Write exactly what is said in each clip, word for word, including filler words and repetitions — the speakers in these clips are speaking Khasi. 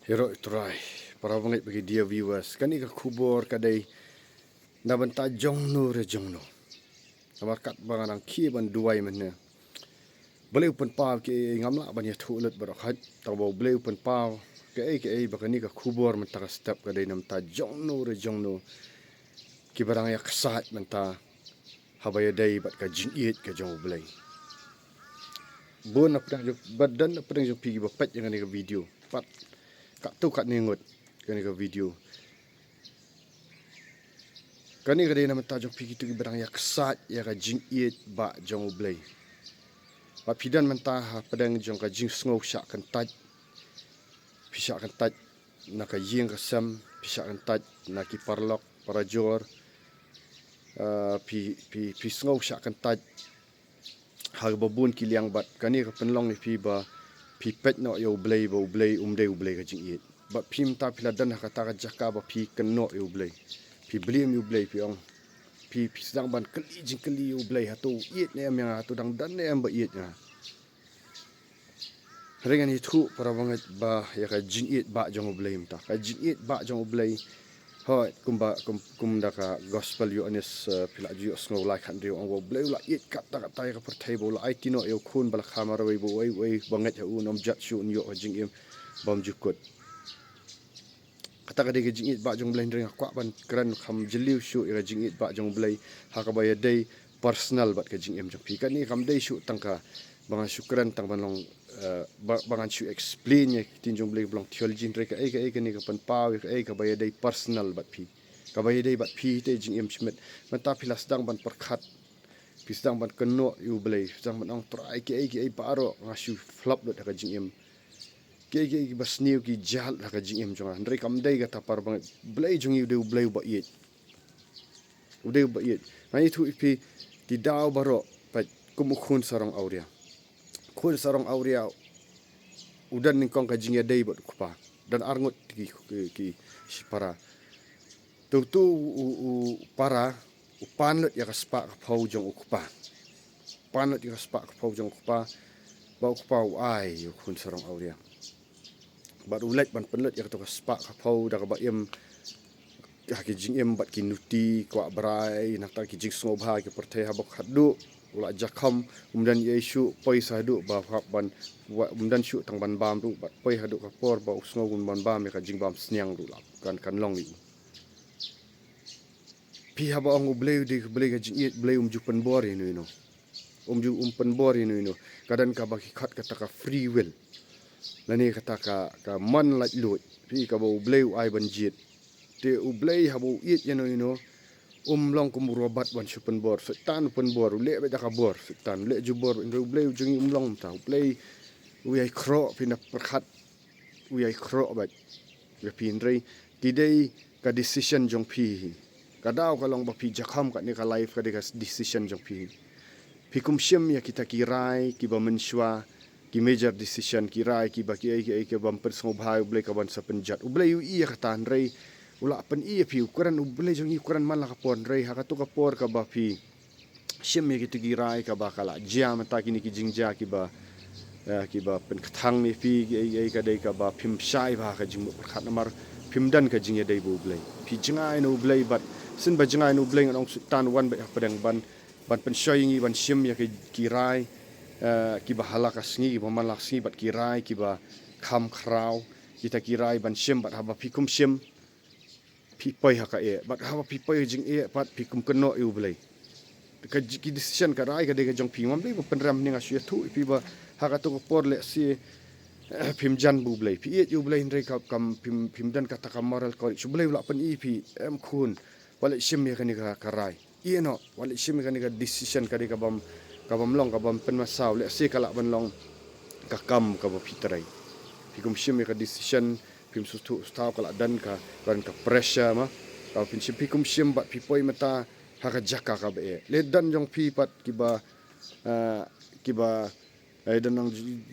Hero Trai, para bangeit bagi dia viewers. Kane ka khubor ka dei na bynta jongno re jongno. Namar katba nga dang khie ban duwai mynne, Blei u pynpaw kiei, ngam lah ban ïathuh lut baroh khoit. Tangba Blei u pynpaw kiei kiei ba kane ka khubor mynta ka step ka dei na bynta jongno re jongno kiba dang ïa ksaid mynta haba ïadei bad ka jingïeit ka jong U Blei. Bun na pdeng jong, bad don na pdeng jong phi kiba peit ïa kane ka video. Pat katto katne ngut kane ka video. Kane ka dei na bynta jong phi kito kiba dang ïa ksaid ïa ka jingïeit ba jong U Blei. Ba phi don mynta ha pdeng jong ka jingsngew shah kyntait. Phi shah kyntait na ka ïing ka sem, phi shah kyntait na ki paralok parajor. Ah, phi, phi, phi sngew shah kyntait ha kaba bun ki liang, bad kane ka pynlong ïa phi ba phi peit noh ïa U Blei ba U Blei um dei U Blei ka jingïeit. Bad phi mynta phi la don ha kata ka jaka ba phi kynnoh ïa U Blei. Phi blame ïa U Blei, phi ong, phi, phi sdang ban kylli jingkylli ïa U Blei, hato u ïeit ne em ïa nga, hato dang don ne em ba ïeit ïa nga. Hynrei ngan ïathuh para bangeit ba ïa ka jingïeit ba jong U Blei mynta. Ka jingïeit ba jong U Blei. Hooid, kumba, kum, kum da ka gospel Ïoannis, eh, phi la ju ïohsngew lai khathynriew, ong ba U Blei u la ïeit katta katta ïa ka pyrthei ba u la aiti noh ïa u khun ba la kha marwei ba uei uei ba ngeit ha u un ym jot shuh, un ïoh ka jingim bymjukut. Kata ka dei ka jingïeit ba jong U Blei, hynrei nga kwah ban kren kham jylliew shuh ïa ka jingïeit ba jong U Blei ha kaba ïadei personal bad ka jingim jong phi. Kane kam dei shuh tang ka ba ngan shu kren tang ban long, eh, ba, ba ngan shu explain ïa ka ktien jong U Blei ba long theology, hynrei kaei kaei kane ka pynpaw ïa kaei kaba ïadei personal bad phi. Kaba ïadei bad phi te jingim shimet. Mynta phi la sdang ban pyrkhat, phi sdang ban kynnoh ïa U Blei, phi sdang ban ong, Trai, kiei kiei baroh nga shu flop lut ha ka jingim. Kiei kiei kiba sniew ki jia lut ha ka jingim jong nga. Hynrei kam dei kata para bangeit. Blei jong ngi u dei U Blei uba ïeit. U dei uba ïeit. Ngan ïathuh ïa phi ki daw baroh, peit, kum u khun sarong awria. Khun sarong awria u don nyngkong ka jingïadei bad u kpa. Don arngut ki, ki, ki shipara. Te uto u, u, u para u pan lut ïa ka spah ka phew jong u kpa. Pan lut ïa ka spah ka phew jong u kpa. Ba u kpa u ai ïa u khun sarong awria. Bad u leit ban pynlut ïa kato ka spah ka phew da kaba im ha ki jingim bad ki nuti, kwah brai, nangta ki jingsngewbha ki pyrthei. Haba khatduh u la jakham, um don ei shuh, poi sa haduh ba hap ban, wa, um don shuh tang ban bam ruh, bad poi haduh ka por ba u sngew un ban bam ïa ka jingbam sniang ruh lah kan, kan long ïa u. Phi haba ong U Blei u dei U Blei ka jingïeit, U Blei um ju pynbor ïano ïano. Um ju, um pynbor ïano ïano. Ka don kaba ki khot kata ka free will. Lane kata ka, ka mon laitluid. Phi, kaba U Blei u ai ban jied. Te U Blei haba u ïeit ïano ïano, um long kum u robot ban shu pynbor. Soitan u pynbor, u leh beit da ka bor. Soitan u leh ju bor, hynrei U Blei u jong ngi um long kumta. U Blei u ïai khroh, phi, na pyrkhat. U ïai khroh beit ïa phi, hynrei ki dei ka decision jong phi hi. Ka daw ka long ba phi jakham katne ka life ka dei ka decision jong phi hi. Phi kum shim ïa kita ki rai kiba mynshuwa, ki major decision, ki rai kiba kiei kiei kibym pynsngewbha ïa U Blei kaban sa pynjot. U Blei u ïohi ïa kata, hynrei u la pyni ïa phi, u kren, U Blei jong ngi u kren man la ka por, hynrei ha kato ka por kaba phi shim ïa kito ki rai kaba ka la jia mynta, kine ki jingjia kiba, eh, kiba pynkthang ïa phi, ei, ei, ka dei kaba phim shai bha ka jingmut pyrkhat namar phim don ka jingïadei bad U Blei. Phi jngai na U Blei bad shisien ba jngai na U Blei ngan ong Soitan u wan beit ha pdeng ban, ban pynshoi ïa ngi ban shim ïa ki, ki rai, eh, kiba ha la ka sngi, kiba man la ka sngi, bad ki rai kiba kham khraw, kita ki rai ban shim, bad haba phi kum shim phi poi ha ka eh, bad haba phi poi ha jingeh pat phi kum kynnoh ïa U Blei. Ka ji-, ki decision, ka rai ka dei ka jong phi. Ngam dei ba pynrem, nga shu ïathuh ïa phi ba ha kato ka por lehse, eh, phim jan bad U Blei. Phi ïeit ïa U Blei hynrei ka, kam, phim, phim don kata ka moral courage. U Blei u la pyni ïa phi, em khun, wat leit shim ïa kane ka, ka rai. Ïeh noh, wat leit shim ïa kane ka decision, ka dei kabym, kabym long, kabym pynmasaw, lehse ka lah ban long ka kam kaba phi trei. Phi kum shim ïa ka decision, phim sngewthuh sngewthaw, ka lah don ka, ka don ka pressure ma. Kaba phin shim, phi kum shim bad phi poi mynta ha ka jaka kaba eh. Lehse don jong phi pat kiba, ah, kiba, eh, don nang,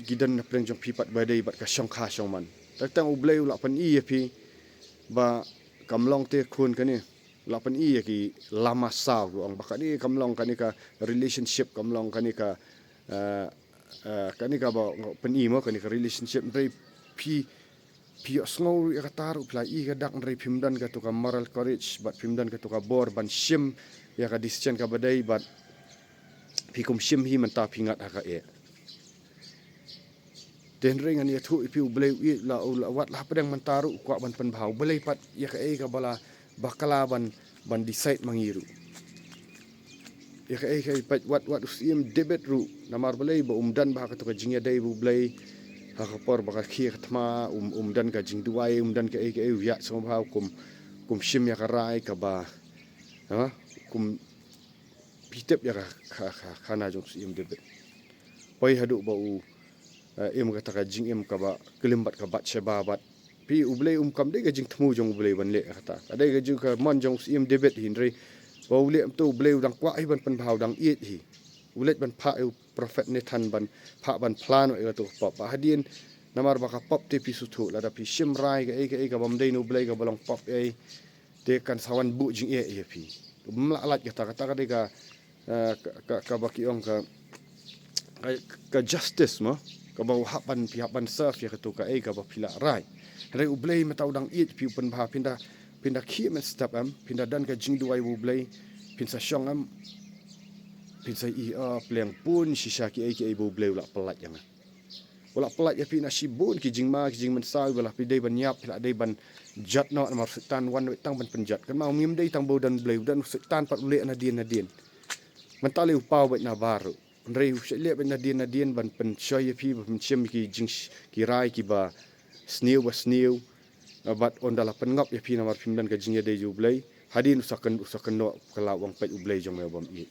ki don na pdeng jong phi pat ba dei bad ka shongkha shongman. Tang tang U Blei u la pyni ïa phi ba kam long te khun kane. La pyni ïa ki lama saw, u ong ba kane kam long kane ka relationship, kam long kane ka, eh, eh, kane kaba pyni mo, kane ka relationship, hynrei phi, phi ïohsngew ruh ïa kata ruh, phi la ïohi ka dak, hynrei phim don katu ka moral courage bad phim don katu ka bor ban shim ïa ka decision kaba dei, bad phi kum shim hi, mynta phi ngat ha ka eh. Te hynrei ngan ïathuh ïa phi, U Blei u ïeit, la u la wat la hapdeng mynta ruh u kwah ban pynbha. U Blei pat ïa kaei kaba la bakla ban, ban decide ma ngi ruh. Ïa kaei kaei pat, wat, wat u Syiem David ruh, namar balei? Ba um don bha katu ka jingïadei bad U Blei. Ha ka por ba ka khie ka thma, um, um don ka jingduwai, um don kaei kaei, u ïaid sngewbha, kum, kum shim ïa ka rai kaba, ha, kum, phi tip ïa ka, ka, ka, ka khana jong u Syiem David. Poi haduh ba u, eh, im kata ka jingim kaba klim bad ka Bathsheba bad. Phi, U Blei um, kam dei ka jingthmu jong U Blei ban leh kata. Ka dei ka jing, ka mon jong u Syiem David hi, hynrei ba u leh kumto, U Blei u dang kwah hi ban pynbha, u dang ïeit hi. U leit ban phah ïa u prophet Nathan ban phah ban phla noh ïa katu ka pop. Ba hadien, namar ba ka pop te, phi sngewthuh, lada phi shim rai kaei kaei kabym dei na U Blei, kaba long pop ei, te kan sa wan buh jingeh ïa phi. Ym lah lait kata, kata ka dei ka, eh, ka, ka, kaba ki ong ka, ka, ka justice mo, kaba u hap ban, phi hap ban serve ïa katu kaei kaba phi la rai. Hynrei U Blei mynta u dang ïeit ïa phi, u pynbha. Phin da, phin da khie mynstep em, phin da don ka jingduwai bad U Blei, phin sa shong em, phin sa ïohi, ah, pleng, bun shisha kiei kiei ba U Blei u la pyllait ïa nga. U la pyllait ïa phi na shibun ki jingma, ki jingmynsaw, ba la phi dei ban ïap, phi la dei ban jot noh, namar u Soitan wan beit tang ban pynjot. Kynmaw, ngim dei tang ba u don Blei, u don u Soitan pat, u leh nadien nadien. Mynta lei u paw beit na bar ruh. Hynrei u sa leh beit nadien nadien ban pynshoi ïa phi, ban pynshim ki jing, ki rai kiba sniew ba sniew. Bad ynda la pynngop ïa phi namar phim don ka jingïadei jong U Blei, hadien u sa kyn, u sa kynnoh, ka la ong, peit, U Blei jong me bym ïeit.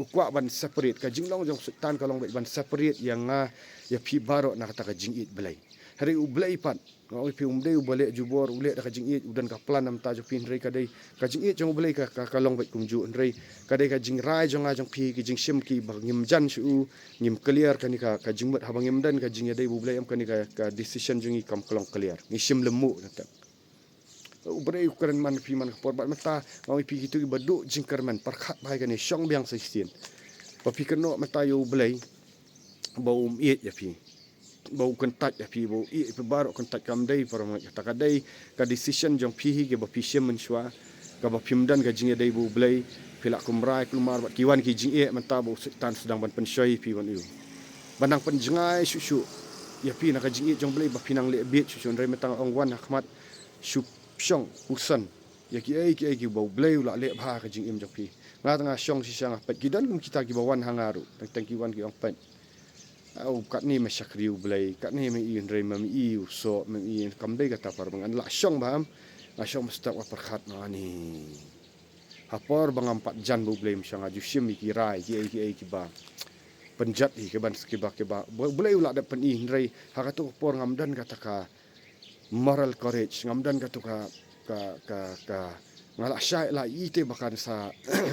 U kwah ban separate. Ka jinglong jong u Soitan ka long beit ban separate ïa nga, ïa phi baroh na kata ka jingïeit Blei. Hynrei U Blei pat, nga ong ïa phi, um dei uba leh jubor, u leh da ka jingïeit, u don ka plan na bynta jong phi, hynrei ka dei ka jingïeit jong U Blei ka, ka, ka long beit kumjuh, hynrei ka dei ka jingrai jong nga jong phi, ki jingshim kiba ngim jan shuh, ngim clear, kane ka, ka jingmut haba ngim don ka jingïadei bad U Blei em, kane ka, ka decision jong ngi kam ka long clear. Ngi shim lynti na tep. U Blei u kren man phi man ka por, bad mynta nga ong ïa phi, kito kiba duh jingkyrmen, pyrkhat bha ïa kane, shong biang sa shisien. Ba phi kynnoh mynta ïa U Blei ba um ïeit ïa phi, ba u kyntait ïa phi, ba u ïeit ïa phi baroh kyntait, kam dei para bangeit. Kata ka dei ka decision jong phi hi, kaba phi shim mynshuwa, kaba phim don ka jingïadei bad U Blei. Phi la kum rai kulmar bad ki wan ki jingeh mynta ba u Soitan sdang ban pynshoi ïa phi ban ïoh, ban nang pynjngai shuh shuh ïa phi na ka jingïeit jong U Blei, ba phi nang leh bieit shuh shuh. Hynrei mynta nga ong, wan ha khmat, shu shong, puson ïa kiei kiei kiba U Blei u la leh bha ha ka jingim jong phi. Nga te nga shong shisha, nga peit, ki don kum kita kiba wan ha nga ruh, teng teng ki wan ki ong, peit, ah, u, katne me shakri U Blei, katne me i, hynrei me, me i u soh, me i, kam dei kata para bangeit. Nga la shong bha em, nga shong mynstep, nga pyrkhat, nga ni, ha por ba ngam pat jan bad U Blei, mynshwa nga ju shim ïa ki rai kiei kiei kiba pynjot hi, kiban, kiba, kiba U Blei u la dep pyni, hynrei ha katu ka por ngam don kata ka moral courage, ngam don katu ka, ka, ka, ka, nga la shai, la ïohi te ba kan sa,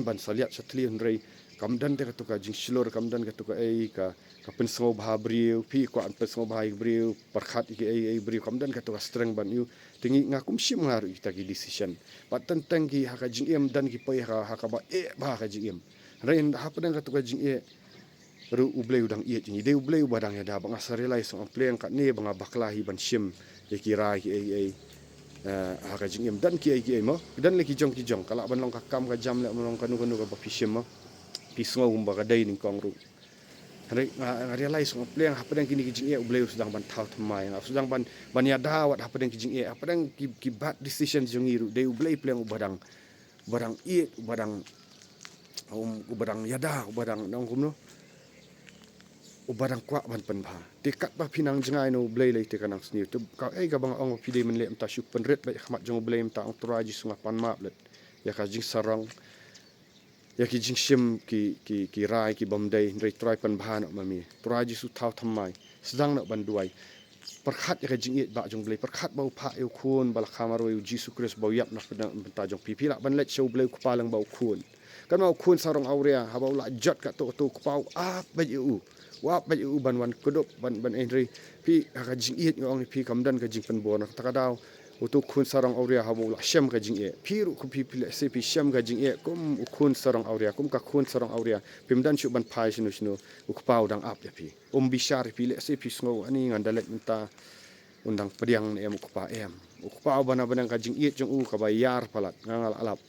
ban sa liat sa thli, hynrei kam don te katu ka jingshlur, kam don katu kaei ka, ka pynsngewbha briew, phi kwah pynsngewbha ïa briew, pyrkhat ïa kiei kiei briew, kam don katu ka strength ban ïoh. Te ngi, nga kum shim nga ruh ïa kita ki decision. Bad teng teng ki ha ka jingim don ki poi ha, ha kaba eh bha ha ka jingim. Hynrei hapdeng katu ka jingeh ruh U Blei u dang ïeit ïa ngi. Dei U Blei uba dang ïada, ba nga sa realize, ong, ym pleng katne ba nga bakla hi ban shim ïa ki rai kiei kiei, eh, ha ka jingim. Don kiei kiei mo, don lei ki jong ki jong, ka lah ban long ka kam ka jam, lah ban long kano kano kaba phi shim mo, phi sngew kumba ka dei nyngkong ruh. Hynrei nga, nga realize, ong, ym pleng, hapdeng kine ki jingeh U Blei u sdang ban thaw thymmai ïa nga, u sdang ban, ban ïada wat hapdeng ki jingeh, hapdeng ki, ki bad decision jong ngi ruh, dei U Blei pleng uba dang, uba dang ïeit, uba dang, um, uba dang ïada, uba dang, nang kumno, uba dang kwah ban pynbha. Te katba phi nang jngai na U Blei lei te ka nang sniew. Te kaei kaba nga ong, phi dei ban leh mynta, shu pynrit beit ha khmat jong U Blei mynta, ong, Trai Jisu, nga pan map lut ïa ka jingsarong, ïa ki jingshim ki, ki, ki rai kibym dei, hynrei Trai, pynbha noh ma me. Trai Jisu, thaw thymmai, sdang noh ban duwai. Pyrkhat ïa ka jingïeit bah jong U Blei, pyrkhat ba u phah ïa u Khun ba la kha marwei, U Jisu Khrist, ba u ïap na ka bynta jong phi. Phi lah ban leit sha U Blei U Kpa lyngba u Khun. Kynmaw, u Khun sarong awria, haba u la jot katto katto, u Kpa u ap beit ïa u. U ap beit ïa u ban wan kdup, ban, ban, hynrei phi, ha ka jingïeit nga ong ïa phi, kam don ka jingpynbor. Na kata ka daw, uto u Khun sarong awria haba u la shem ka jingeh, phi ruh kum phi, phi lehse phi shem ka jingeh kum u Khun sarong awria, kum ka Khun sarong awria, phim don shuh ban phai shano shano, u Kpa u dang ap ïa phi. Um bishar ïa phi, lehse phi sngew, ani, ngan da leit mynta, Un dang pdiang ne em u kpa em. U kpa uba na bneng ka jingïeit jong u kaba ïar palat nga nga la lap.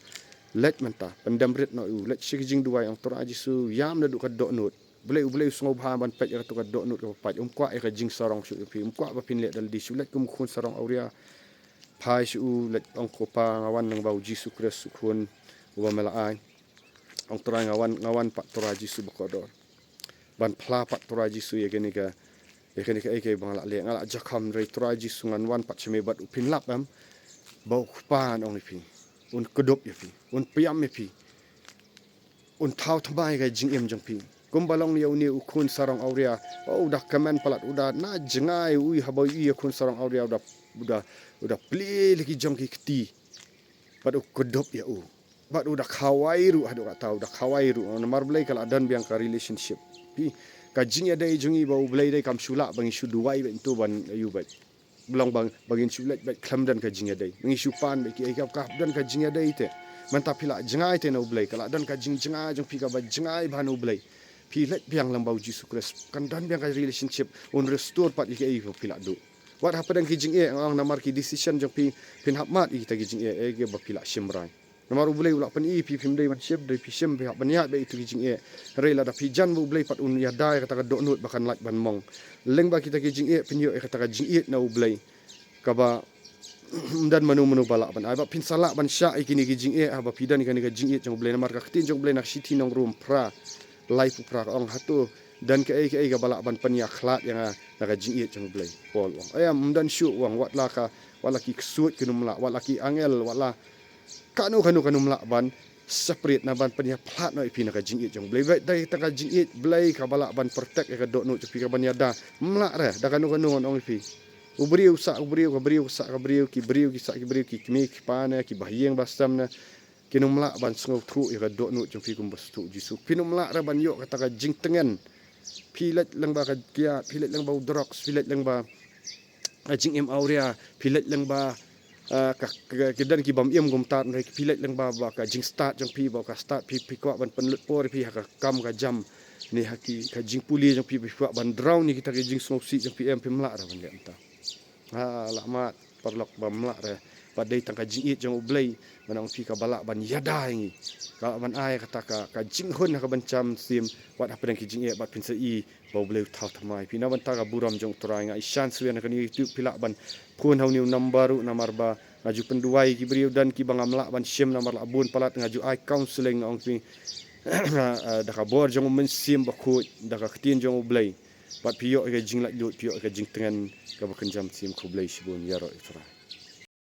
Leit mynta, pyndem rit noh ïa u, leit sha ka jingduwai, ong Trai Jisu, ïam naduh ka dohnud. Blei, U Blei u sngewbha ban peit ïa kato ka dohnud kaba pait. Um kwah ïa ka jingsarong shuh ïa phi, um kwah ba phin leh da lade shuh, leit kum u khun sarong awria. Phai sha u, leit ong ko Pa, nga wan lyngba U Jisu Khrist u khun uba me la ai. Ong Trai, nga wan, nga wan pat Trai Jisu bakordor. Ban phla pat Trai Jisu ïa kane ka, ïa kane kaei kaei ba nga la leh, nga la jahkham, Trai Jisu ngan wan pat sha me bad u pynlap em. Ba u kpa, ngan ong ïa phi, un kdup ïa phi, un pynïam ïa phi, un thaw thymmai ïa ka jingim jong phi. Kumba long ïa une u khun sarong awria, oh, u da kmen palat, u da na jngai, u ïohi haba u ïohi ïa u khun sarong awria, u da, u da, u da plie la ki jong ki kti. Bad u kdup ïa u. Bad u da khawai ruh haduh katta, u da khawai ruh. Namar Blei ka la don biang ka relationship. Phi, ka jingïadei jong ngi bad U Blei dei kam shu lah ba ngin shu duwai beit, to ban ïoh beit. Ba long ba, ba ngin shu leit beit khlem don ka jingïadei. Ba ngin shu pan beit kiei, ka, ka don ka jingïadei te. Mynta phi la jngai te na U Blei, ka la don ka jingjngai jong phi kaba jngai bha na U Blei. Phi leit biang lyngba U Jisu Khrist, kan don biang ka relationship, un restore pat ïa kiei ba phi la duh. Wat hapdeng ki jingeh, nga ong, namar ki decision jong phi, phin hap mad ïa kita ki jingeh, eh, kiba phi la shim rai. Namar U Blei u la pyni ïa phi, phim dei ban shim, dei phi shim, phi hap ban ïaid beit ïa kita ki jingeh. Hynrei lada phi jan bad U Blei pat, un ïada ïa kata ka dohnud ba kan lait ban mong. Lyngba kita ki jingeh phin ïoh ïa kata ka jingïeit na U Blei. Kaba ym don mano mano ba lah ban ai, ba phin sa lah ban shah ïa kine ki jingeh, haba phi don ïa kane ka jingïeit jong U Blei. Namar ka ktien jong U Blei na ka shithi nong Rom phra, laiphew phra ka ong, hato don kaei kaei kaba lah ban pynïakhlad ïa nga na ka jingïeit jong U Blei? Paul u ong, ym don shuh, u ong, wat la ka, wat la ki ksuid kin ym lah, wat la ki angel, wat la kano kano kan ym lah ban separate, na ban pynïaphlad noh ïa phi na ka jingïeit jong U Blei. Bad dei tang ka jingïeit Blei kaba lah ban protect ïa ka dohnud jong phi, kaban ïada. Ym lah re da kano kano, ngan ong ïa phi. U briew sah u briew, ka briew sah ka briew, ki briew ki sah ki briew, ki kmie ki kpa ne, kiba ha ïing ba sem ne, kin ym lah ban sngewthuh ïa ka dohnud jong phi kumba sngewthuh U Jisu. Phin ym lah re ban ïoh kata ka jingtngen. Phi leit lyngba ka kiad, phi leit lyngba u drugs, phi leit lyngba ka jingim awria, phi leit lyngba, ah, ka, ka, ka don ki bym im kumta, hynrei phi leit lyngba ba ka jingstad jong phi, ba ka stad phi, phi kwah ban pynlut por ïa phi ha ka kam ka jam, ne ha ki, ka jingpule jong phi, phi kwah ban drown ïa kita ki jingsngewsih jong phi, em, phim lah re ban leh mynta. Ha, lah mad paralok, bym lah re. Bad dei tang ka jingïeit jong U Blei, ngan ong ïa phi, kaba lah ban ïada ïa ngi, kaba lah ban ai kata ka, ka jinghun ha ka bynta mynsiem, wat hapdeng ki jingeh, bad phin sa i ba U Blei u thaw thymmai ïa phi. Na bynta ka burom jong U Trai, nga ïashan shuwa na kane ka YouTube, phi lah ban phone ha une u number ruh, namar ba nga ju pynduwai ïa ki briew, don kiba ngam lah ban shim namar la bun palat, nga ju ai counselling, nga ong ïa phi, ah, da ka bor jong U Mynsiem Bakhuid, da ka ktien jong U Blei. Bad phi ïoh ïa ka jinglaitluid, phi ïoh ïa ka jingtngen kaba kynja mynsiem. Khublei shibun, ïaroh ïa U Trai.